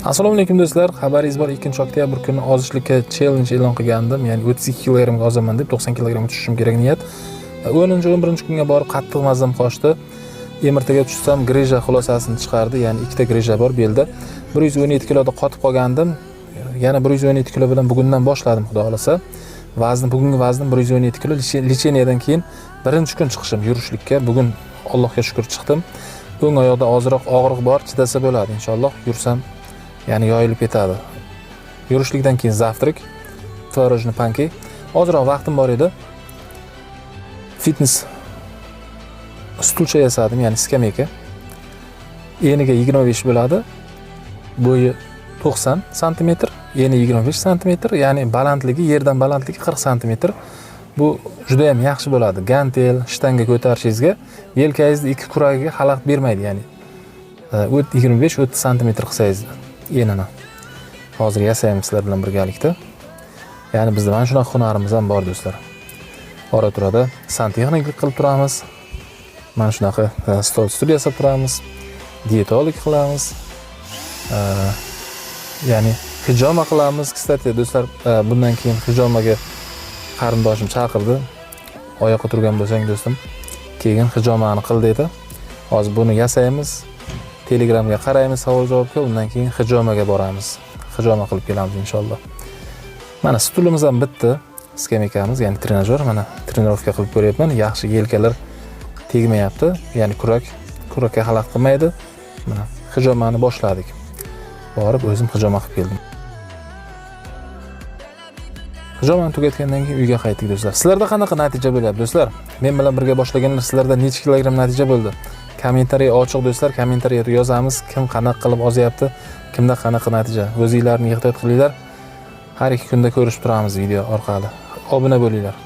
Assalomu alaykum, do'stlar. Xabaringiz bor, 2 oktyabr kuni ozishlikka challenge e'lon qilgandim. Ya'ni 32 kilogrammga ozaman deb, 90 kilogrammga tushishim kerak niyat. 10-11 kunga borib qattiq mazam qochdi. МРТ ga tushsam, грыжа xulosasini chiqardi. Ya'ni ikkita грыжа bor belda. 117 kiloda qotib qolgandim. Yana 117 kilo bilan bugundan boshladim, xudo xohlasa. Vazn, bugungi vaznim 117 kilo. Лечения dan keyin birinchi kun chiqishim yurishlikka. Bugun Allohga shukr, chiqdim. O'ng oyoqda ozroq og'riq bor, chidasa bo'ladi inshaalloh. Yursam, ya'ni yoyilib ketadi. Yurishlikdan keyin завтрак, творожный панкейк. Ozroq vaqtim bor edi. Fitness stulcha yasadim, ya'ni skameyka. Eniga 25 bo'ladi. Bo'yi 90 santimetr, eni 25 santimetr, ya'ni balandligi, yerdan balandligi 40 santimetr. Bu juda ham yaxshi bo'ladi. Gantel, shtanga ko'tarishingizga yelkangizni ikki kuragiga xalaqit bermaydi, ya'ni 25-30 santimetr qilsangiz enini. Hozir yasaymiz sizlar bilan birgalikda. Ya'ni bizda mana shunaqa hunarimiz ham bor, do'stlar. Ora turada santexnik qilib turamiz. Mana shunaqa stol, stul yasab turamiz. Diyetolog qilamiz. Ya'ni hijoma qilamiz. Кстати, do'stlar, bundan keyin hijomaga qarindoshim chaqirdi. "Oyoqqa turgan bo'lsang, do'stim, keyin hijomani qil", dedi. Hozir buni yasaymiz. Telegramga qaraymiz savol javobga, undan keyin hijomaga boramiz. Hijoma qilib kelamiz inshaalloh. Mana stulimiz ham bitdi. Skameykamiz, ya'ni trenajyor, mana тренировка qilib ko'ryapman. Yaxshi, yelkalar tegmayapti. Ya'ni kurak, kurakka xalaqit qilmaydi. Mana hijomani boshladik. Borib o'zim hijoma qilib keldim. Hijomani tugatgandan keyin uyga qaytdik, do'stlar. Sizlarda qanaqa natija bo'lyapti, do'stlar? Men bilan birga boshlaganlar, sizlarda necha kilogramm natija bo'ldi? Kommentariy ochiq, do'stlar, kommentariyada yozamiz, kim qanaqa qilib ozyapti, kimda qanaqa natija. O'zinglarni ehtiyot qilinglar. Har 2 kunda ko'rishib turamiz video orqali. Obuna bo'linglar.